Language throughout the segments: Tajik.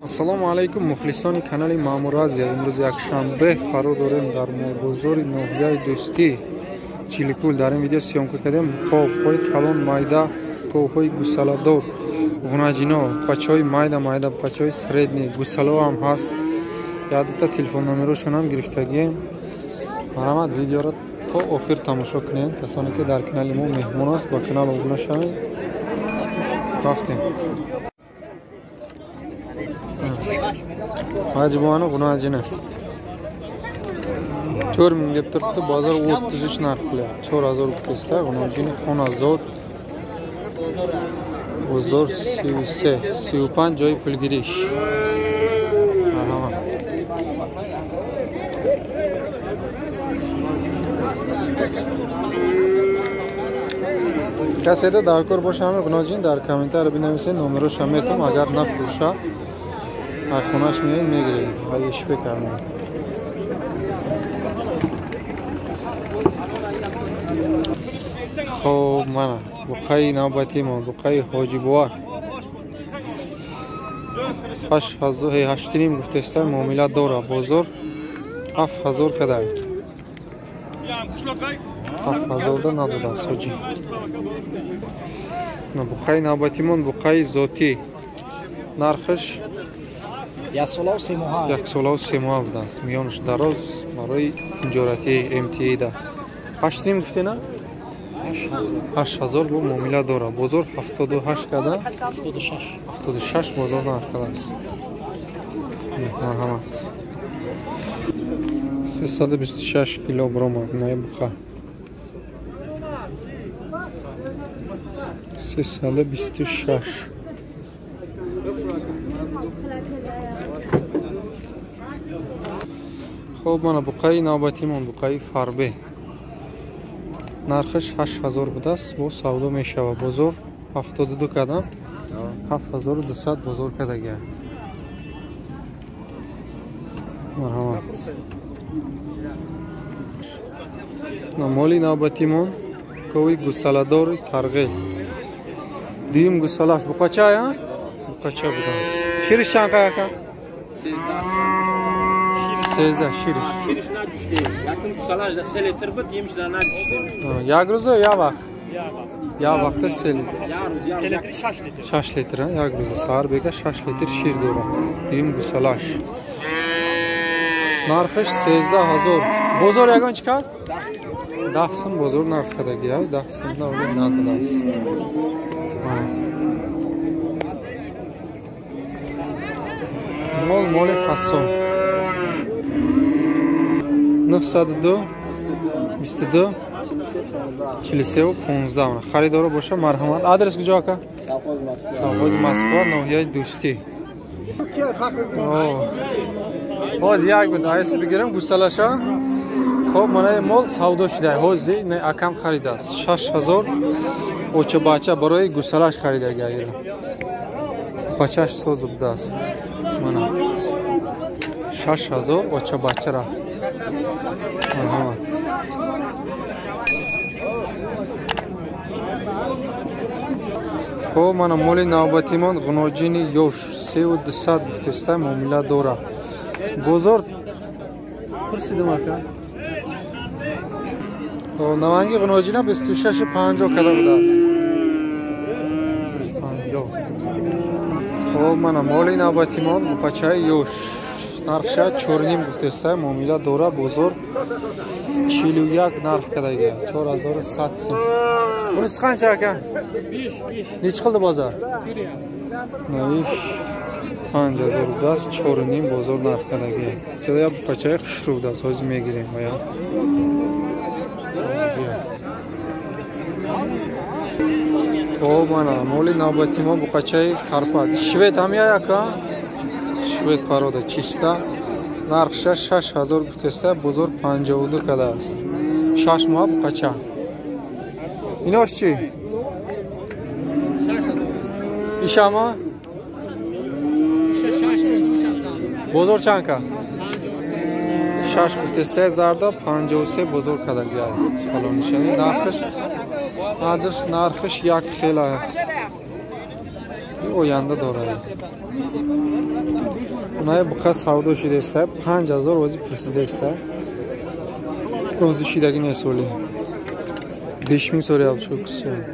Ассалому алайкум, мухлисони канали Маъмур Азия. Имрӯз якшанбе қарор дорем дар бозори ноҳияи Дӯстӣ Чиликул. Дар ин видео съёмка кардем қобҳои калон, майда, говҳои гусаладор, ғунаҷино, бачаҳои майда майда, бачаҳои средний, гусалаҳо ҳам ҳаст. Як дута телефон номерошон ҳам гирифтагием. Марҳамат, видеоро то охир тамошо кунед. Касоне ки дар канали мо меҳмон аст, ба канал обуна шавед. Рафтем. Hajiboni g'unajini 4000 deb turibdi, bozor 33 narx qilyapti. 4000 rubl g'unajini xonazod, bozor 33, 35 joyi pulgirish. Marhamat. Каседа даркор боша ҳами г'унajin дар комментария бинависед, номероша метам, агар нафурӯша хонаш меоед мегиред. Ишве кардем. Хоб, мана буқаи навбатимон, буқаи Ҳоҷибова 8.5 гуфтеста, муомила дора. Бозор 7000 кадай, 7000 да надодааст ҳоҷӣ. Буқаи навбатимон буқаи зотӣ, нархаш 1 сола 3 моҳа будааст. Миёнаш дароз, барои тиҷорати МТда. 8.5 гуфтена, 8000 бо муомила дора. Бозор 78 када, 76 бозор нарх кадааст. Марҳамат. 326 кило баромад наи буқа, 326. Хоб, мана буқаи навбатимон, буқаи фарбе, нархаш 8000 будааст, бо савдо мешавад. Бозор 72 кадам, 7200 бозор кардагия. Марҳамат. Моли навбатимон гови гусаладори тарғел, дуюм гусалаш, буқача буқача будааст. Шириш чанд ака? 13 шириш. Шириш надуште. Якум гусалаш да 3 литр буд, димиш да надуште. Як рӯза я вақт? Я вақта 3 литр. 3 литр, 6 литр. 6 литр, як рӯза саҳар бега 6 литр шир дорад. Дуюм гусалаш. Нархаш 13 000. Бозор ягон чӣ кард? 10 сум бозор нарх кардаги, 10 сум навли надодааст. Мол моли фасон. 902 22 43 15. Харидоро боша, марҳамат. Адрес куҷо, ака? Совхози Москва, ноҳияи Дӯстӣ. Ҳоз як буд айс бигирам гусалаша. Хоб, манаи мол савдо шуда, ҳози не акам харидааст 6000, оча бача барои гусалаш харидаги. Айра бачаш соз будааст. Мана 6000 оча бачара. Марҳамат. Хоб, мана моли навбатимон, ғуноҷини ёш, 3200 гуфтеста, муомила дора. Бозор пурсидим, ака. Наванги ғуноҷина 26,50 када будааст. 50. Хоб, мана моли навбатимон, буқачаи ёш, нархша 4.5 гуфтеста, муомила дора. Бозор 41 нарх кардага, 4100 сум. Bunisi qancha, aka? Nechi qildi bozor? Иш 5000 будааст, 4.5 бозор нарх кардага. Ҷоя буқачаи хушрӯ будааст, ҳозир мегирем оя. Хоб, мана моли навбати мо, буқачаи Карпат, швед ҳамия, ака, швед порода чиста, нархша 6000 гуфтеста, бозор 52 кардааст. 6 моҳа буқача. Инош чӣ? Ишама бозор чанд кард? 6 гуфтеста, зарда 53 бозор кардагия. Калонишани нархаш надаш, нархаш як хела оянда дорад. Унай буқа савдо шидаиста, 5000 ози пурсидаиста. Рози шидаги нест оли. 5000 сорияб шуксия.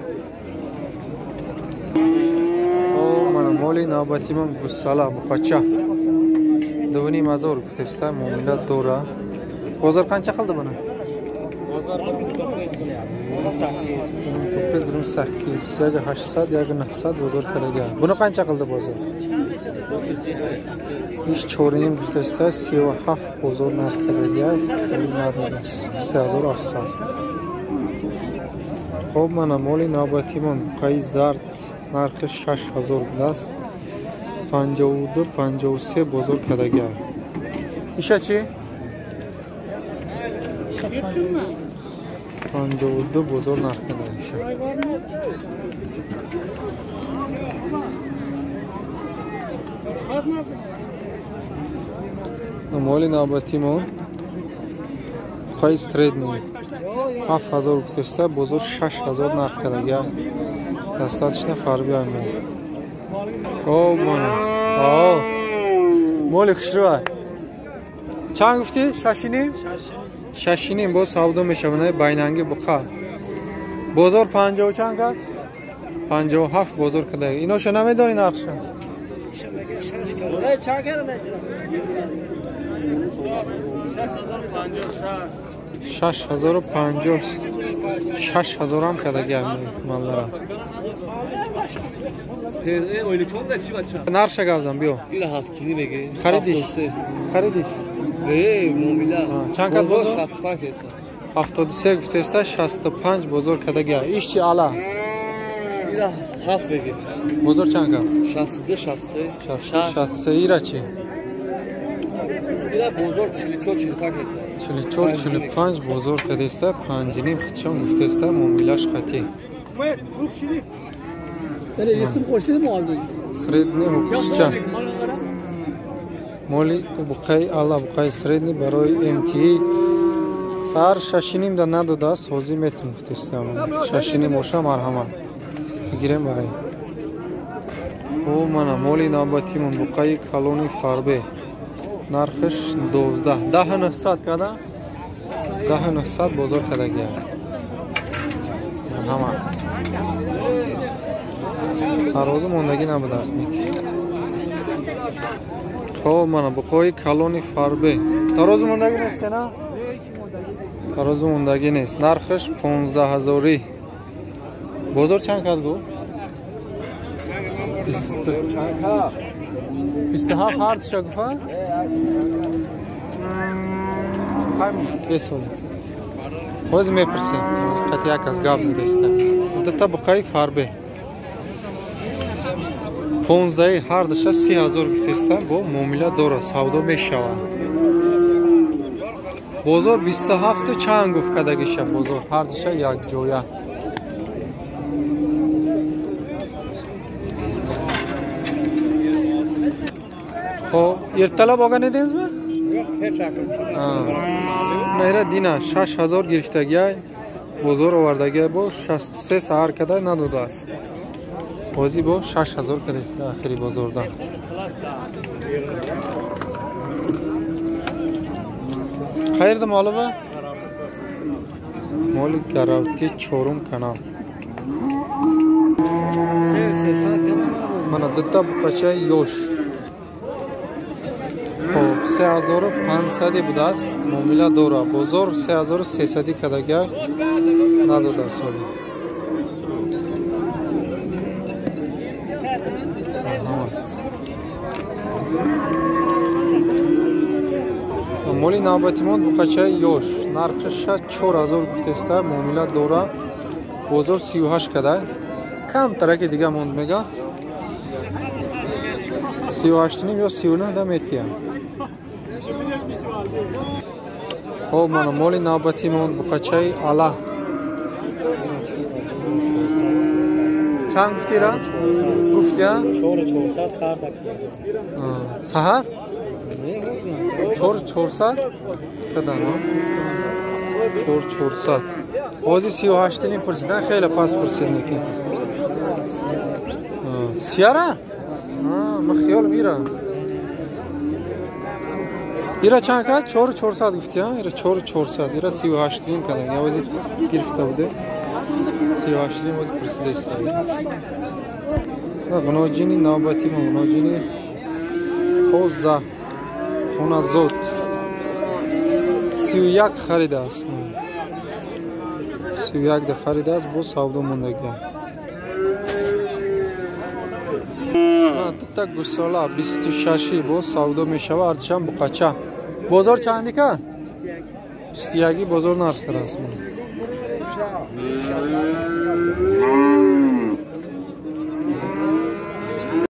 О, мана моли навбатимон гусала буқача. 2500 гуфтеста, муомила дора. Бозор қанча қилди буни? Бозор 19 qilyapti. 9 18, 1800, 1900 бозор кардага. Буни қанча қилди бозор? Иш 4.5 гуфтеста, 37 бозор нарх кардага, хеле надодааст. 3700. Хоб, мана моли навбатимон буқаи зард нархи 6000 будааст. 52 53 бозор кардага. Иша чи? 52 бозор нарх кардага иша. Моли навбатимон буқаи средний 7000 гуфтеста, бозор 6000 нарх кардага. Достаточно фарби ами. Хоб, мана. О. Моли хушрӯ. Чанд гуфтӣ? 6.5? 6.5 боз савдо мешавад байнанги буқа. Бозор 50 чанд кард? 57 бозор карда. Иноша намедонӣ нархша? Чанд кард? 6050. 6000 ҳам кардаги маллара. Нарша гавзам биё. Харидиш? Харидиш? Чанд кард бозор? 73 гуфтеста, 65 бозор кардаги. Иш чи ала? Бозор чанд кард? 62 63. 63 ира чи? Бозор 44 45 аст. 44 45 бозор кардеста, 5.5 хичон гуфтеста, муомилаш қатӣ. Средний ҳукушча. Моли буқаи ала, буқаи средний барои МТИ. Саҳар 6.5 да надодааст, ҳозир метон гуфтеста. 6.5 боша марҳамат. Бигирем барои. Хуб, мана моли навбатимон буқаи калони фарбе. Нархиш 12 10900 када 10900 бозор кардагия. Ҳама тарозу мондагӣ набудааст ник. Хоб, мана буқои калони фарбе. Тарозу мондагӣ нест, на? Тарозу мондагӣ нест. Нархиш 15000. Бозор чанд кард гуфт? 27 ҳардуша гуфа? Бесол. Ҳозир мепурсем. Қати як аз гап зидаста. Дута буқаи фарбе. 15 ҳардуша 30000 гуфтеста, бо муомила дора, савдо мешавад. Бозор 27 чанд гуфт кардагиша бозор ҳардуша якҷоя. Хоб, эрталаб olgan edingizmi? Yo'q, Ира дина 6000 гирифтагия, бозор овардагия бо 63 саҳар када надодааст. Ҳозир бо 6000 кадааст охири бозорда. Qayerda moli bu? Моли Гаравти 4 канал. Мана дута буқачаи ёш. Хоб, 3500 будааст, муомила дора. Бозор 3300 кардага надодааст соли. Моли навбатимон буқачаи ёш. Нархаш 4000 гуфтеста, муомила дора. Бозор 38 када. Камтараки дига монд мега. 38 ё 39 да метия. Хоб, мана моли навбатимон буқачаи ала. Чанд гуфтира? Гуфтия? 4400 хардак. Саҳар? 4400 кадан, 4400. Ҳозир 38 пурсидан, хеле пас пурсидники. Сияра? Ман хиёл мира. Ира чанд кард? 4400 гуфти, а? Ира 4400. Ира 38 ним кардак. Явози гирифта буде. 38 ним вози пурсида истода. Ғуноҷини навбати мо, ғуноҷини тоза, хоназод. 31 харидааст. 31 да харидааст, бо савдо мондагия. Дута гусола 26 бо савдо мешава, арзишам буқача. Бозор чандика? 21 бозор нарх дорад.